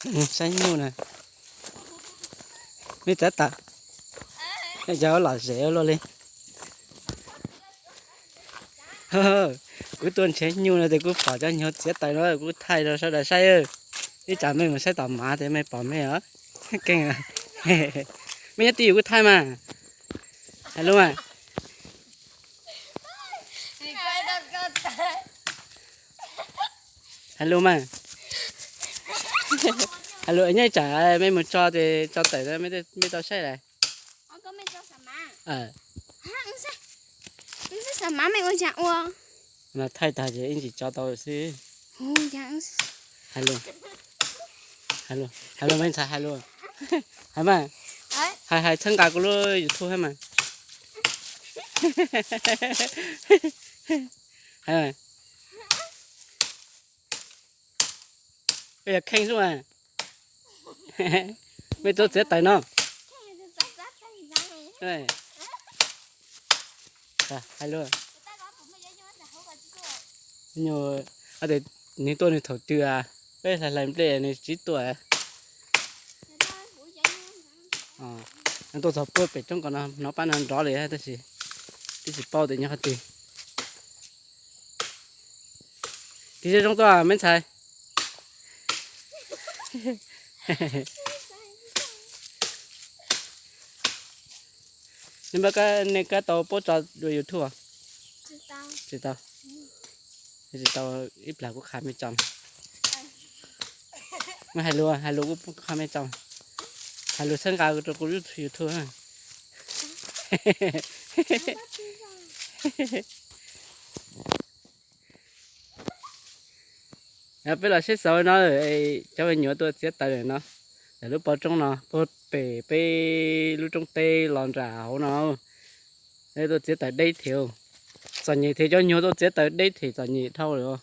Saib nyuj na, me txiav taws, yog lom zem luaj li. Kuv tuaj nrhiav nyuj no ces kuv pom cov nyuag txiav taws no kuv thaij rau sawv daws saib. Ib tsam mej mus saib tom mav ces mej pom mej os. Keej, mej nyob twj ywm kuv thaij mas. Hais lus mas. Hais lus mas. Hais lus, nyob ib tsam mej mus tso ces tso tawm mej tau saib lawm. Thaij tag ces ib ntsis tso tau xwb. Hais lus, hais lus, hais lus, mej ntxhais hais lus. Hais mas, hais hais txhawb nqa kuv lub YouTube hab mas. Hais mas. Koj yog kheej xwb mas. Mej tuaj txiav taws no. Hais lus, nwg tuaj nwg thaum twg, peb hlais hlais nplej nwg tsis tuaj. Nwg tuaj txog puag pem roob ko no, hnov pab no nrov li tab sis twb tsis paub tias nyob qhov twg. Tig zoo zoo tuaj me ntxhais. Nej npawb, nej kab tau paub tso dua YouTube? Tsis tau. Tsis tau, ib plag kuv qha mej tso. Mej hais lus, hais lus kuv qha mej tso. Hais lus txhawb nqa rau kuv lub YouTube. Peb los seb xauv no, cov me nyuam tuaj txiav taws no, ntawm lub pob roob no puag pem peb lub roob teb los nram hauv no. Tuaj txiav taws deb thiab. Txom nyem thiab, cov nyuag tuaj txiav taws deb thiab txom nyem dhau lawm.